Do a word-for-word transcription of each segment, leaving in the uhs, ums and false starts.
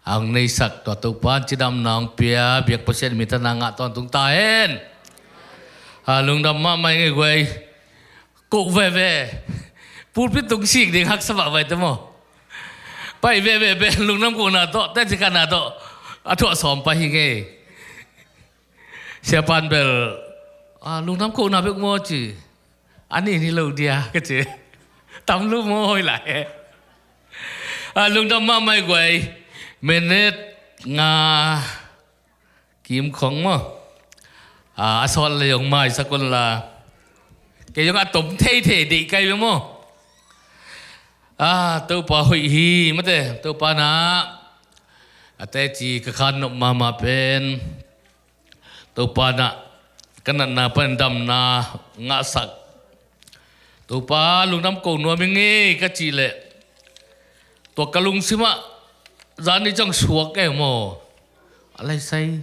a hong neisak tua Topa in cidamna hong pia, biak Pasian minthanna ngah tawntung ta hen. A, lungdam mahmah ing ei guai. Koh veve. Pulpit tung sik ding haksa vahvai te maw. Pai veve pen lungdam kohna tawh, teci khanna tawh a thuah sawm pai hi ngei. Siapan bel, a, lungdam kohna bek maw ci. A nih ni lo dia ka ci. Tam lo maw hoi lai. A, lungdam mahmah ing ei guai. Minute nga kim khong maw. A, a sawt le zong maisak un la. Kei zong a tom theithei deih kai ve maw. A, Topa hoih hi mate, Topa na. A teci ka khan nop mahmah pen Topa na ka natna panin damna ngahsak. Topa lungdam ko nuam ing ei ka cih leh tua ka lungsimah zan ni ciang suak e maw. A laisai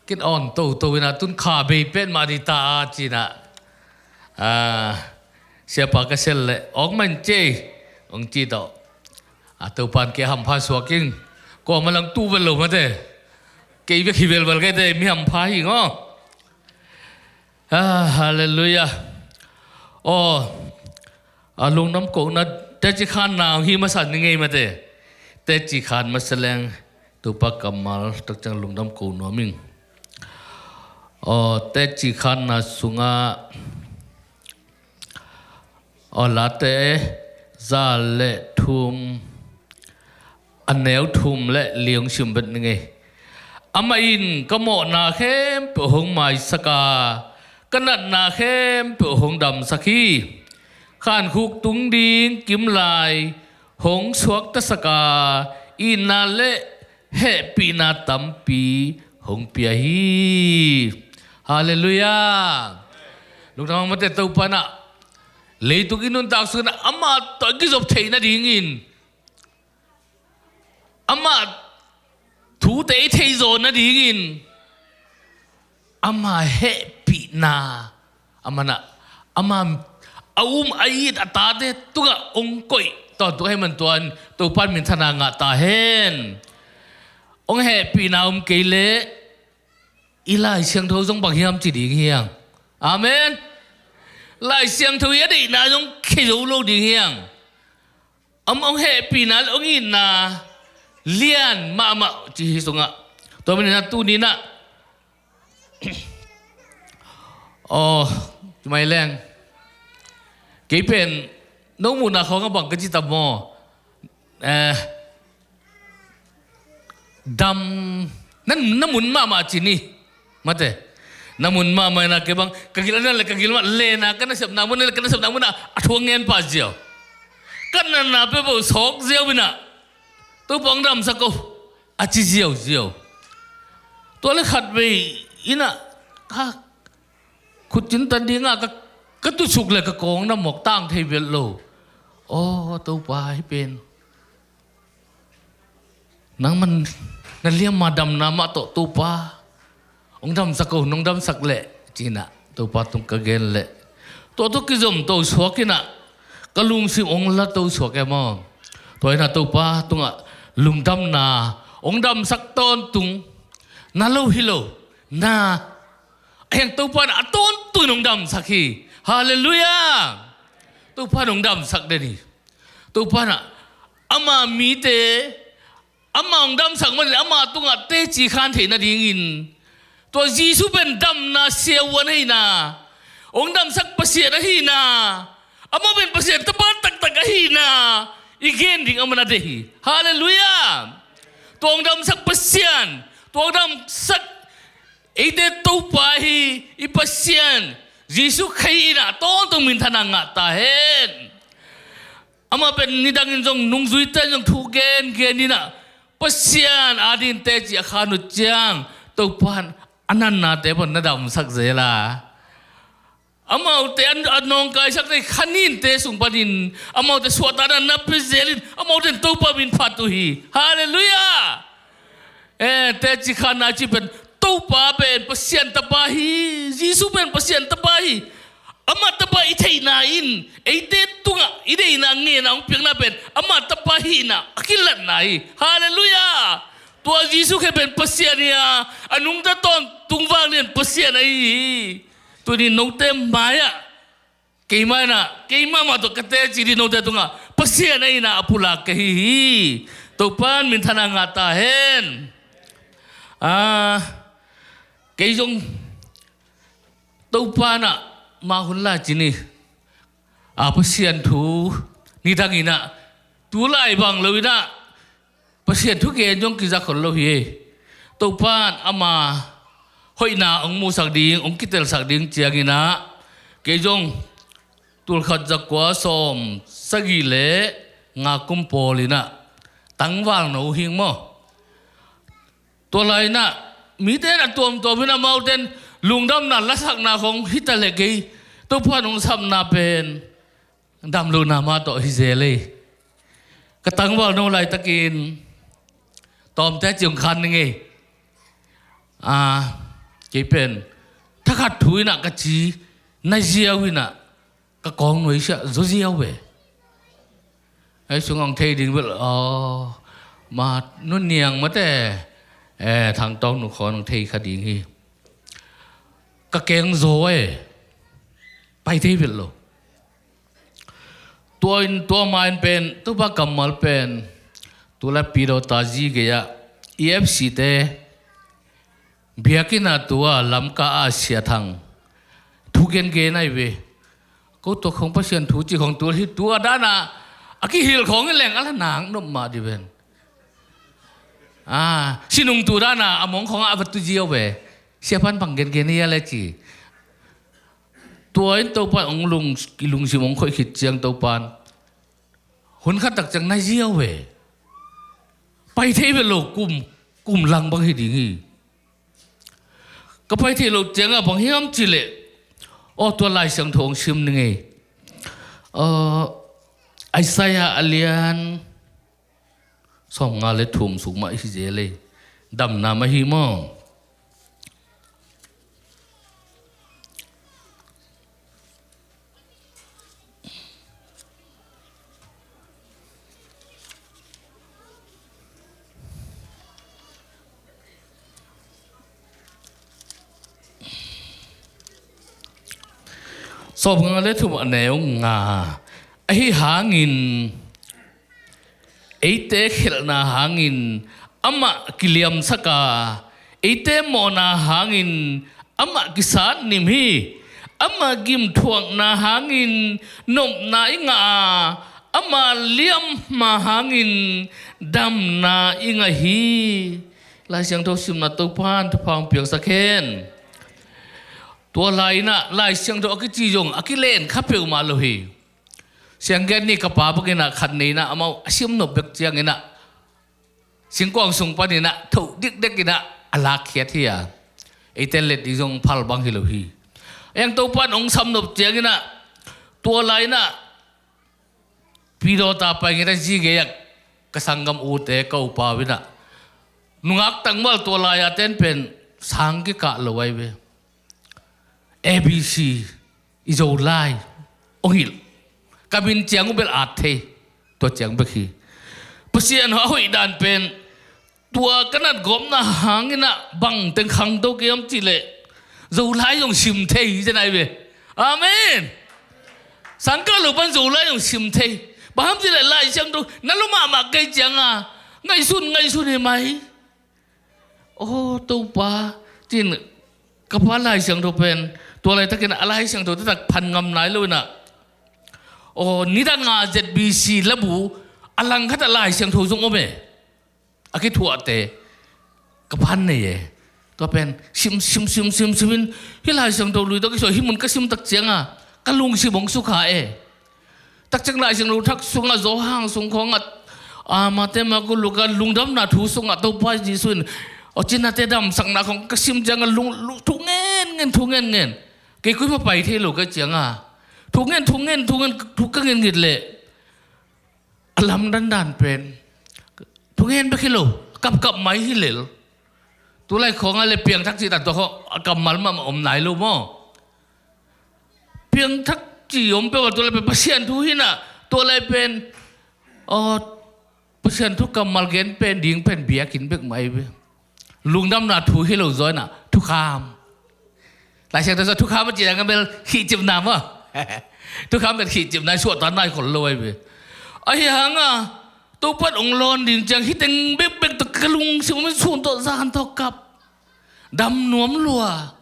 kin awn toto inah tun kha bei pen mah ni ta a cinah. A, siapa ka sel leh awk man cei hong ci tawh. A, Topan kei hampha suak ing. Kua malang tu vel lo mate. Kei bek hi velvel kei te mi hampha hi ngaw. A, halleluiah. Aw, a lungdam kohna teci khanna hi masa ni ngei mate. Teci khan masa leng Topa kammal takciang lungdam ko nuam ing. Aw, teci khanna sungah aw, Late za le thum, a neu thum le li hong sim bet ni ngei. Amah in ka mawhna khempeuh hong maisak a, ka natna khempeuh hong damsak hi. Khankhuk tung ding kimlai hong suaktasak a, itna le hehpihna tampi hong pia hi. Halleluiah. Lungdam mate, Topa na leitung i nuntak sungin amah tawh i kizop theih nadingin, amah thute i theihzawh nadingin, ama hehpihna, a manah ama a um a it a tate tungah hong koih tawntung ahih man tuan Topan minthanna ngah ta hen. Hong hehpihna um kei leh i Lai Siangtho zong bang hiam ci ding hiang. Amen. Lai Siangtho i a deihna zong khia zo lo ding hiang. Amah hong hehpihna le hong itna lian mahmah ci hi sungah. Tua maninah tuninah aw, ci mai leng. Kei pen no muhna khawng a bang ka ci tam maw. Eh, dam na, na mun mahmah ci ni. Mate. Na mun mahmah ina kei bang ka gil a na le ka gil mah lena ka nasepna mun le ka nasepna mun a a thuang ngen pah ziau. Ka natna peuhpeuh sawk ziau ina Topa hong damsak ko a ci ziauziau. Tua le khatvei ina ka khutcin tan dinga ka, ka tusuk le ka kawng na mawk tang thei vel lo. Aw Topa hi pen nangman na liamma damna mah tawh Topa hong damsak ko, nong damsak leh cinah Topa tung ka gen leh tua tawh kizom to suak inah ka lungsim hong la to suak e maw. Tua inah Topa tungah lungdamna hong damsak tawntung na lo hi lo na a hiang Topa na a tawntung in hong damsak hi. Halleluiah. Topa na hong damsak den hi. Topa na ama mite ama hong damsak manin ama tungah teci khan theih nadingin tua Jesu pen damna siavuan ahina hong damsak Pasian ahina amah pen Pasian tapa taktak ahina i gen ding a man a deih hi. Halleluiah. Tua hong damsak Pasian, tua hong damsak eite Topa hi i Pasian Jesu Khrih inah tawntung minthanna ngah ta hen. Amah pen nidangin zong nungzuite zong thu gengen inah Pasian adin teci a khan uh ciang Topa in a natnate pan na damsak zel a amaute a nawngkaisak te khaninte sung panin amaute suahtakna na pia zelin amaute in Topa min phat uh hi. Halleluiah. Eh, teci khanna ci pen Topa pen Pasian tapa hi. Jesu pen Pasian tapa hi. Ama tapa i theihna in eite tungah i deihna ngena hong piakna pen ama tapa hihna a kilatna hi. Halleluiah. Tua Jesu Khrih pen Pasian hi a, a nungta tawntung vak dingin Pasian ahi hi. Tuni note mai-ah keima inah, keima mah tawh ka teci ding note tungah Pasian ahi inah a pulak ka hi hi. Topan minthanna ngah ta hen. Ah, kei zong Topa inah mah hun lai cin hi. A Pasian thu nidang inah, tu lai bang lo inah Pasian thugen zong kiza khol lo hi. Topan ama hoihna hong musak ding, hong kitelsak ding ciang inah kei zong tulkhat zakua sawm sagih le nga kum pawl inah tangval no hing maw? Tua lai inah mite in a tuamtuam in amaute in lungdamna lasakna khong hi ta leh kei Topan hong sapna pen damlohna mah tawh hi zel ei. Ka tangval no laitakin tawmte ci hong khan ning ei. Ah, kei pen thakhat thu inah ka ci na ziau inah ka kawng nuaisiah zaw ziau ve. Ei sung hong thei ding vel, aw, ma nu niang mate, eh, Thang Tawng nu khawng hong thei kha ding hi. Ka keng zaw e, pai thei vel lo. Tua in tua ma in pen Topa kammal pen tu lai Pidawta zi gei-ah E F C te biakinn ah tua Lamka a Sia Thang thu gengen ahi ve. Ko tua khong Pasian thu ci khong tul hi, tua dana a kihil khong in leng a la nak nop mah di ven. Ah, sinung tu dana a mong khong a va tu ziau ve. Sia pan bang gengen hi a le ci. Tua in Topan hong lung, kilungsim hong khoih khit ciang Topan hun khat tak ciang nai ziau ve. Pai thei ve lo, kum, kum lang bang hi ding hi. Ka pai thei lo ciangah bang hiam cih leh, aw, tua Lai Siangtho hong sim ning ei. Aw, Isaiah a lian sawmnga le thum sung mah hi zel ei. Damna mah hi maw? Sawmnga le thum a neu nga. Ahi hangin eite khelhna hangin amah kiliamsak a, eite mawhna hangin amah kisatnim hi. Amah gimthuakna hangin nopna i ngah a, amah liamma hangin damna i ngah hi. Lai Siangtho simna Topan thupha hong piangsak hen. Tua lai-inah Lai Siangtho a kici zong a kilen kha peuhmah lo hi. Sianggen nih ka pa bangin ah khat nei-inah amau a simnop bek ciangin ah singkuang sung panin ah thoh dikdek in ah a lakkhiat hi a, eite let ding zong phal bang hi lo hi. Eng Topan hong samnop ciangin ah tua lai-inah Pidawta pai-in ah zi gei-ah ka sanggam ute ka upa uh in ah nungak tangval tua lai-a ten pen sang kikah lo ahi ve. A B C i Zolai hong hilh. Ka min ciang uh bel at thei, tua ciang bek hi. Pasian a hoih dan pen tua ka natgawpna hangin ah bang teng khangto kei hiam cih leh Zolai zong sim thei hi zen ahi ve. Amen. Sangkah lo pan Zolai zong sim thei. Bang hiam cih leh Lai Siangtho na lua mahmah kei ciang a ngaihsun ngaihsun hi mai. Aw Topa, ci-in ka pa Lai Siangtho pen tua laitakin a Lai Siangtho taktak phan ngam nai lo in ah, aw nidang a Z B C labu a langkhat ah Lai Siangtho zong om e. A kithuahte ka phan nei e. Tua pen sim sim sim sim sim in hih Lai Siangtho lui tawh kisuah hih mun ka sim tak ciang a ka lungsim hong sukha e. Takciang Lai Siangtho thak sungah Johan sung khawngah, a, Mate, Marku, Luka lungdamna thu sungah Topa Jesu in aw cinate damsakna khawng ka sim ciangah lung, lung, thu ngenngen, thu ngenngen. Kei kuimah pai thei lo ka ciangah thu ngen, thu ngen, thu ngen, thu ka ngen ngit leh a lamdang dan pen thu ngen bek hi lo, kapkap mai hi lel. Tulai khawngah le piangthak cih tak tua khawng a kammal mahmah om nai lo maw? Piangthak ci om peuh a, tua lai pen Pasian thu hi-in ah tua lai pen, aw, Pasian thu kammal gen pen ding pen biakinn bek mah ahi ve. Lungdamna thu hi lo zaw inah thukham. Lai Siangtho sungah thukham a cih ciang a bel khihcipna maw? Thukham pen khihcipna, suahtakna hi khol lo ahi ve. Ahi hanga Topa in hong lawn ding ciang hih teng bekbek tawh ka lungsim a min sun tawh zan tawh kap. Dam nuam lua.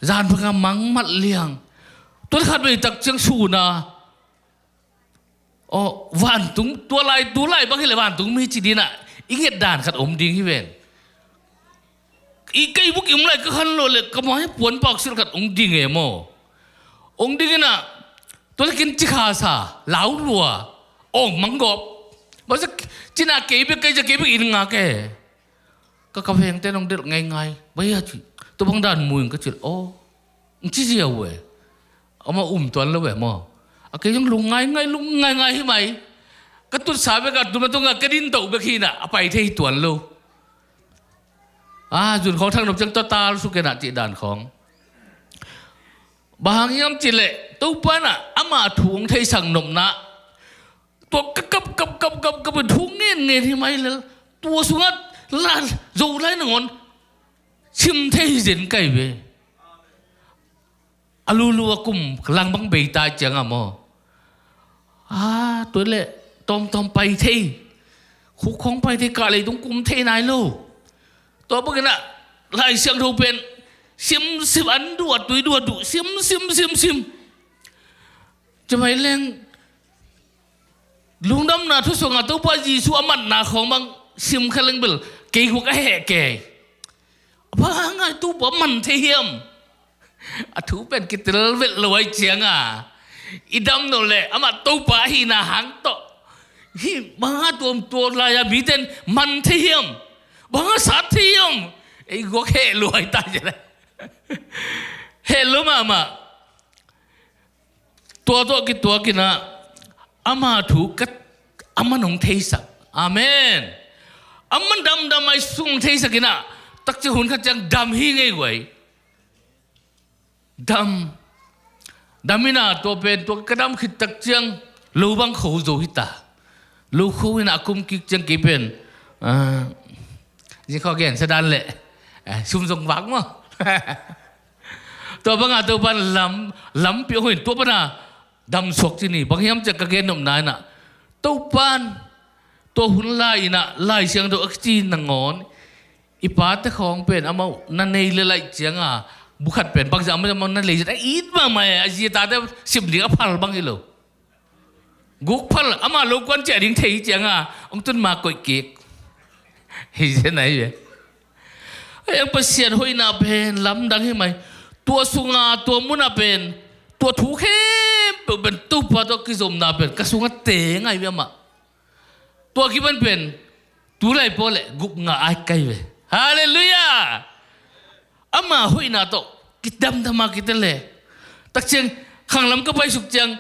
Zan banga mangmat liang. Tua khat vei tak ciang sun a, aw, vantung, tua lai, tu lai bang hileh vantung mi ci dinah i nget dan khat om ding hi ven. I ka i buk i um lai ka khan lo le ka mai puan paksil khat ong ding e maw? Ong ding inah tua le kin cikha sa, lau lua, ong manggawp. Masa cina kei bek, kei ja kei bek in nga ke. Ka ka vengte nong delh ngaingai. Bai a ci, tua bang dan muing ka cil. Aw, ng ci ziau e. Ama um tuan lo e maw? A kei zong lung ngaingai, lung ngaingai hi mai. Ka tutsa bek a tum a tunga ka din toh bek hinah a pai thei hi tuan lo. A zun khawng thang nop ciang tua tal suk enah cih dan khawng. Bang hang hiam cih leh Topa inah ama thu hong theisak nopna. Tua ka kap kap kap kap kap thu ngen ngen hi mai lel. Tua sungah la zo lai nangawn sim thei hi zen kai ve. A lulu a kum lang bang bei ta cianga maw? A tua le tawmtawm pai thei. Khuk khawng pai thei, kah leitung kum thei nai lo. Tua bangin ah Lai Siangtho pen sim sim, an duh a tui duh a duh, sim sim sim sim. Ci mai leng lungdamna thu sungah Topa Jesuh a matna khawng bang sim kha leng bel kei guak a heh kei. A bang hang a Topa man thei hiam? A thu pen kitel vet lo ai cianga i dam no le amah Topa ahihna hang tawh hih bang a tuam tua lai-a miten man thei hiam? Bang a sat thei hiam? Ei guak heh lo ai ta ci le heh lo mahmah. Tua tawh kituakinah ama thu ka, aman hong theisak. Amen. Aman damdam ai sung theisakinah takciang hun khat ciang dam hi ngei guai. Dam. Dam inah tua pen tua ka dam khit takciang lo bang kho zo hita. Lo kho inah a kum kik ciang kei pen, ah, zikhaw gen sadan leh, eh, sum zong vak maw? Tua banga Topa in lam, lampi a hoin tua pana damsuak ci ni. Bang hiam ciah ka gen nopna inah Topa in tua hun lai inah Lai Siangtho a kici nangawn i pate khawng pen amau na nei le laih cianga bukhat pen bangzah amau na lei zet a it mahmah e. A zi a tate sim ding a phal bang hi lo. Guk phal amah lo kuan ciah ding thei cianga hong tun ma koih kik. Hi zen ahi ve. Ei ang Pasian hoihna pen lamdang hi mai. Tua sunga tua muna pen tua thu khempeuh pen Topa tawh kizopna pen ka sunga teng ahi ve amah. Tua kipan pen tu lai paw le gup nga ai kai ve. Halleluiah. Ama hoihna tawh kidamdama kitel le takciang khanglam ka paisuk ciang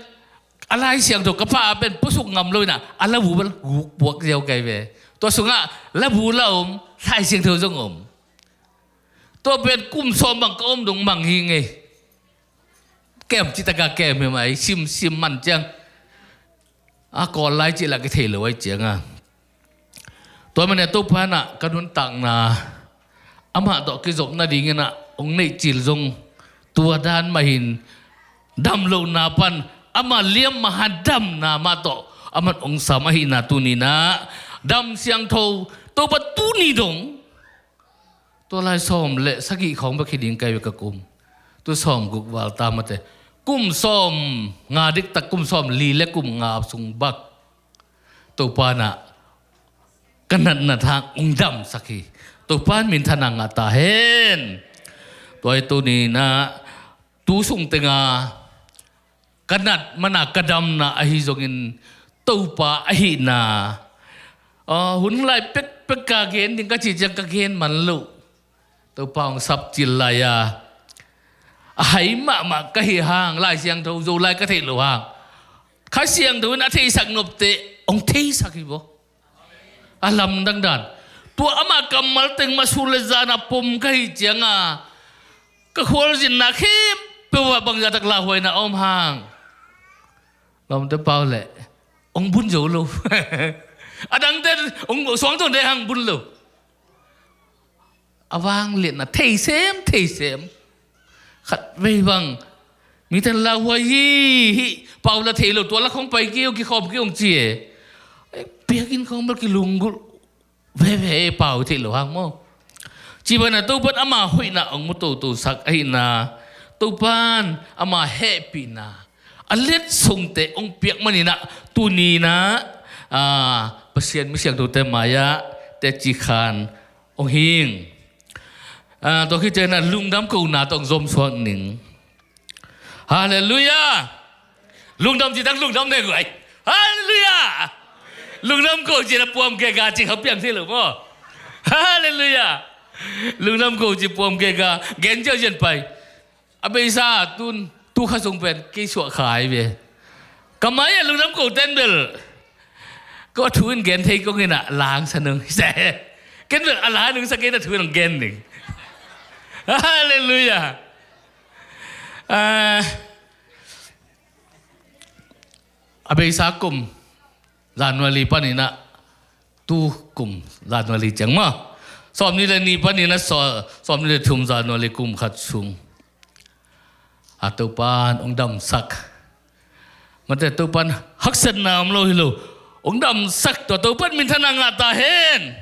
a Lai Siangtho ka pha a pen puasuk ngam lo inah a labu bel guk puak ziau kai ve. Tua sungah labu la om, Lai Siangtho zong om. Tua pen kum sawm bang ka om dong mang hi ngei. Kem citaka kem hi mai, sim sim man ciang a kawl lai cih lah kithei lo ai cianga. Tua mane Topa inah ka nuntakna amah tawh kizop nadingin ah hong neih cil zong tua dan mahin dam lohna pan amah liam mahan damna mah tawh aman hong sam ahihna tuninah dam siangtho Topa tuni dong. Tua lai sawm le sagih khawng bek hi ding kai ve ka kum. Tu sawm guk val ta mate. Kum sawm nga diktak kum sawm li le kum nga sung bak Topa inah ka natna thang hong damsak hi. Topa in minthanna ngah ta hen. Tua hi tuninah tu sung tenga ka nat mana ka damna ahi zongin Topa ahihna, ah, hun lai pekpek ka gen ding ka cih ciang ka gen man loh. Topa hong sap cil lai-a a hai mahmah ka hi hang, Lai Siangtho Zolai ka theih loh hang Kha Siangtho in a theisak nopte hong theisak hi baw. A lamdang dan. Tua ama kammal teng mah sun le zan a pom ka hih cianga ka khualzinna khempeuh ah bangzah tak lauhuaina a om hang. Lawmte pau leh hong bun zo lo. A dangte hong suang tawh deh hang bun lo. A vangliatna thei sem, thei sem. Khat vei bang mite in lauhuai hi, hih pau la thei lo, tua la khong pai kei uh, kikhawm kei uh hong ci e. Biakinn khong bel kilunggulh veve e, pau theih loh hang maw. Ci banah Topa'n ama hoihna hong mu totosak ahihna, Topa'n ama hehpihna a letsongte hong piak maninah tuni inah, ah, Pasian mi siangthote mai-ah teci khan hong hing. Ah, tua khit cianginah lungdam kohna tawh hong zomsuak ning. Halleluiah. Lungdam ci tak lungdam ne guai. Halleluiah. Lungdam ko ci na puam keka ci kha piang thei lo maw. Halleluiah. Lungdam ko ci puam keka gen ciau cian pai. A beisa tun tu kha sung pen kei suah khai ve. Ka mai-ah lungdam ko ten bel ko thu in gen thei kong inah langsa nung. Ken bel a la nung sa kei na thu in hong gen ning. Halleluiah. Ah, a beisa kum January paninah tu kum January ciang maw, sawmnih le nih paninah saw-, sawmnih le thum January kum khat sung a Topa'n hong damsak. Mate, Topa'n haksatna om lo hi lo, hong damsak tua Topa'n minthanna ngah ta hen.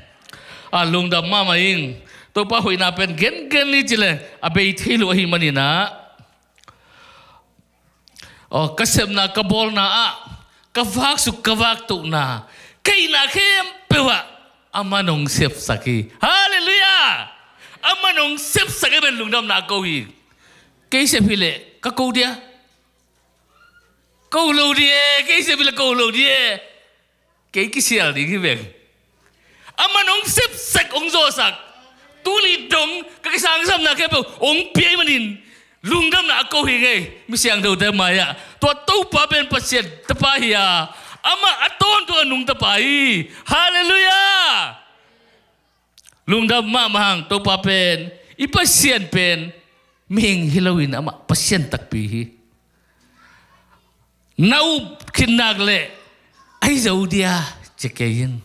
A lungdam mahmah ing. Topa hoihna pen gengen ni cileh a bei thei lo ahih maninah, aw, ka sepna, ka bawlna ah, ka vaksuk, ka vaktohna, ka hihna khempeuh ah aman hong sepsak hi. Halleluiah. Aman hong sepsak hi pen lungdamna a ko hi. Kei sep hileh ka ko dia? Ko lo di e. Kei sep hileh ko lo di e. Kei kisial ding hi veng. Aman hong sepsak, hong zawhsak. Tuni dong ka kisangsamna khempeuh hong pia ahih manin lungdamna a ko hi ngei. Mi siangthote mai-ah tua Topa pen Pasian Tapa hi a, amah a tawntung a nung Tapa hi. Halleluiah. Lungdam mahmah hang. Topa pen, i Pasian pen mihing hi loin amah Pasian takpi hi. Na up khit nak leh ai zo dia ci kei in.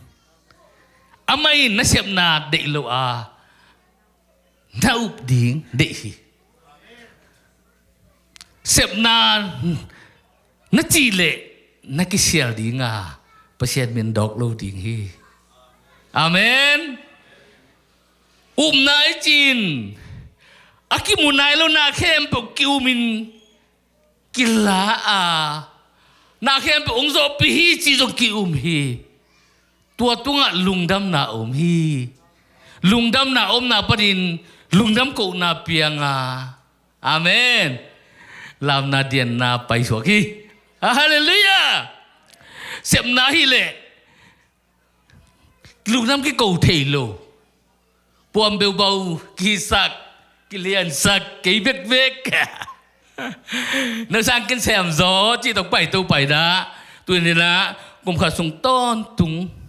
Amah in na sepna deih lo a, na up ding deih hi. Sepna na cih leh na kisial ding a, Pasian min dawk lo ding hi. Amen. Upna i cih in a kimu nai lo na khempeuh ki-um in, kila a, na khempeuh hong zawhpih hi cih zong ki-um hi. Tua tungah lungdamna om hi. Lungdamna omna panin lungdam kohna piang a. Amen. Lamna dianna paisuak hi. Halleluiah. Sepna hileh lungdam kiko thei lo. Puam beubau kisak, kiliansak kei bekbek. No sang ken sem zaw cih tawh pai to pai dah. Tuni inah kum khat sung tawntung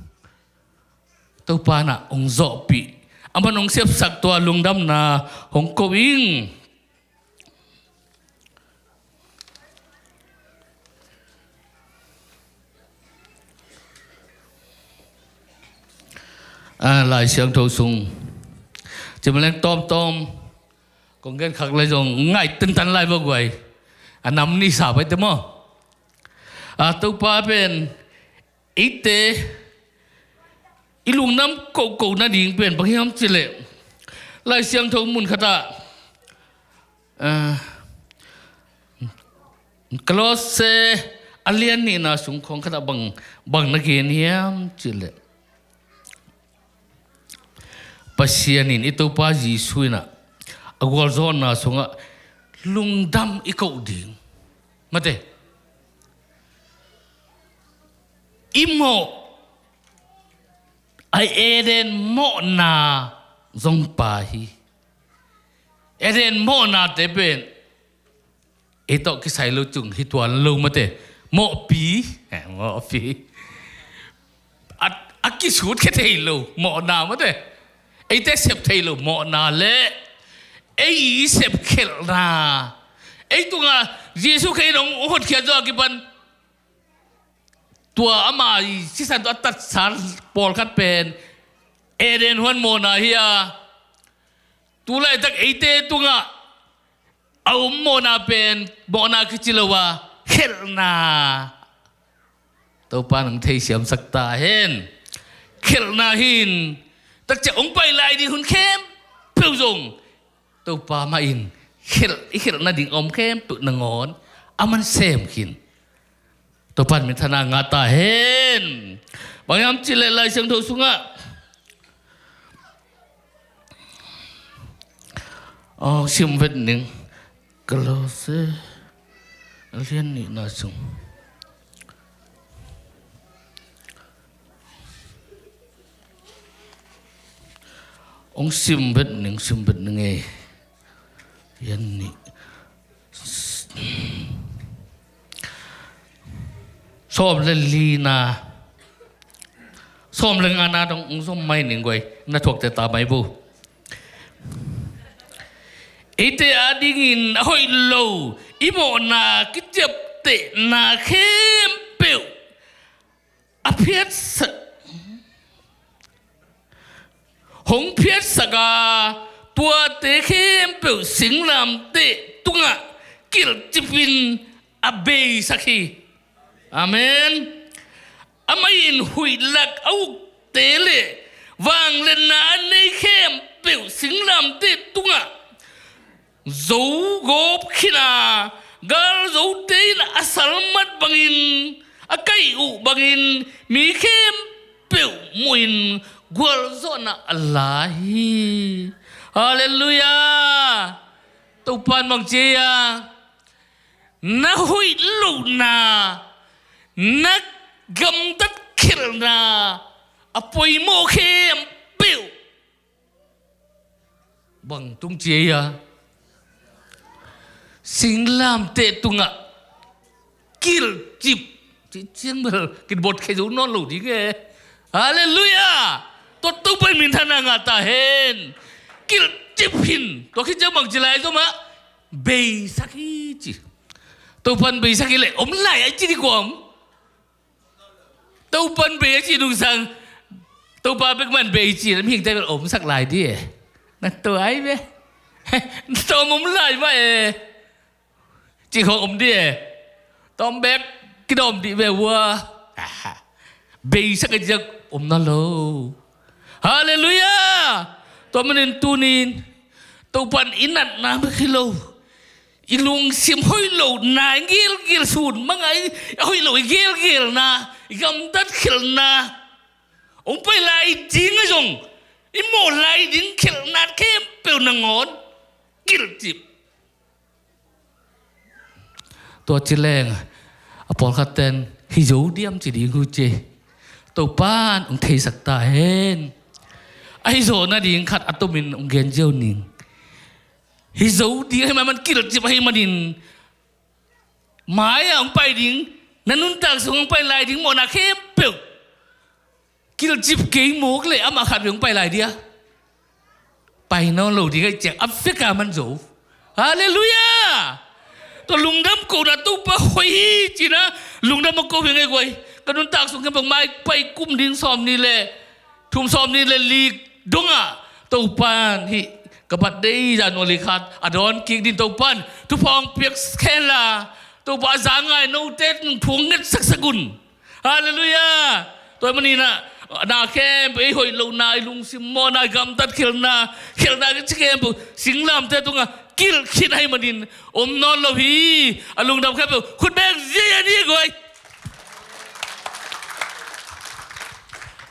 Topa inah hong zawhpih, aman hong sepsak tua lungdamna hong ko ing. A, Lai Siangtho sung cimaleng tawmtawm kong gen khak lai zong ngai tantan lai va guai. A nam ni sa pai te maw. A, Topa pen eite i lungdam kohkoh nading pen bang hiam cileh, Lai Siangtho mun khatah, ah, Kolose a lian nihna sung khawng khatah bang, bang na gen hiam cileh, Pasian in i Topa Jesuh inah a gualzawhna sungah lungdam i koh ding. Mate, i mawh a Eden mawhna zong pa hi. Eden mawhnate pen ei tawh kisai lo cung hi tuan lo mate. Mawhpi, eh, mawhpi. A, a kisut khia thei lo mawhna mate. Eite sep thei lo mawhna le ei i sep khelhna, ei tungah Jesuh Khrih in hong hotkhiat zawh a kipan Tua ama i sisan tua a tatsa pawlkhat pen Eden huan mawhna hi a, tu laitak eite tungah a om mawhna pen mawhna kici lo a, khelhna. Topa nang theisiamsak ta hen. Khelhna hin takciang hong pai lai ding hun khempeuh zong Topa mah in khelh, i khelh nading a om khempeuh nangawn a man sem khin. Topa in minthanna ngah ta hen. Bang hiam cih leh Lai Siangtho sungah, aw, sim vet ning. Kolose a lian nihna sung. Hong sim vet ning, sim vet ning ei. Lian nih. Sawm le lina. Sawm le ngana dong hong zom mai ning guai. Na thuakte ta mai bu. Eite adingin a hoih lo i mawhna kiciaptehna khempeuh a phiatsak, hong phiatsak a, tuate khempeuh singlamteh tungah kilhcipin a beisak hi. Amen. Amah in huih lak a ukte le vangliatna a nei khempeuh singlamteh tungah zo gawp khin a, galzote in a salmat bangin, a kaih uh bangin mi khempeuh muhin gualzawhna a la hi. Halleluiah. Topa in bang ci a, na hoih lohna, na gamtat khelhna a poimawh khempeuh bang tung ci a, singlamteh tungah kilhcip. Ci ciang bel kibot khia zo nawn lo ding e. Halleluiah. Tua Topa in minthanna ngah ta hen. Kilhcip hin. Tua khit ciang bang ci lai zom ah, beisak hi ci. Topa in beisak hi leh om lai a ci ding kua om? Topa in bei a ci nungsang, Topa bek mah in bei ci, mihingte bel omsak lai ding e. Na tua ai ve. Tawm om lai mah e. Ci khawng om ding e. Tawm bek kidawm ding ve ua. Beisak a ci ciang om nawn lo. Halleluiah. Tua manin tuni-in Topa in i natna bek hi lo, i lungsim hoih lohna i gelgel, sun manga i hoih lo i gelgelna, i gamtat khelhna, hong pai lai ding a zong i mawh lai ding khelhna khempeuh nangawn kilhcip. Tua ci leng a pawlkhat ten hi zo diam ci ding uh ci. Topa in hong theisak ta hen. A hi zawh nading khat a tomin hong gen ziau ning. Hi zo ding ahih manin, kilhcip ahih manin, mai-ah hong pai ding, na nuntak sung hong pai lai ding mawhna khempeuh kilhcip kei mawk leh amah khat vei hong pai lai ding a, pai nawn lo ding ahih ciang a vek a man zo. Halleluiah. Tua lungdam kohna Topa hoih hi cihna lungdam a ko hi ngei guai. Ka nuntak sung khempeuh mai pai kum ding sawmnih le thum, sawmnih le li dongah Topa in hih ka birthday January khat a dawn kik ding Topa in thupha hong piak khen la, Topa a za ngai note thu hong nget saksak un. Halleluiah. Tua ahih manin ah na khempeuh, ei hoih lohna, i lungsim mawhna, i gamtat khelhna, khelhna kici khempeuh singlamteh tungah kilh khin ahih manin om nawn lo hi. A lungdam khempeuh khut beng ziai a ni guai.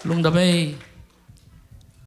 Lungdam ei.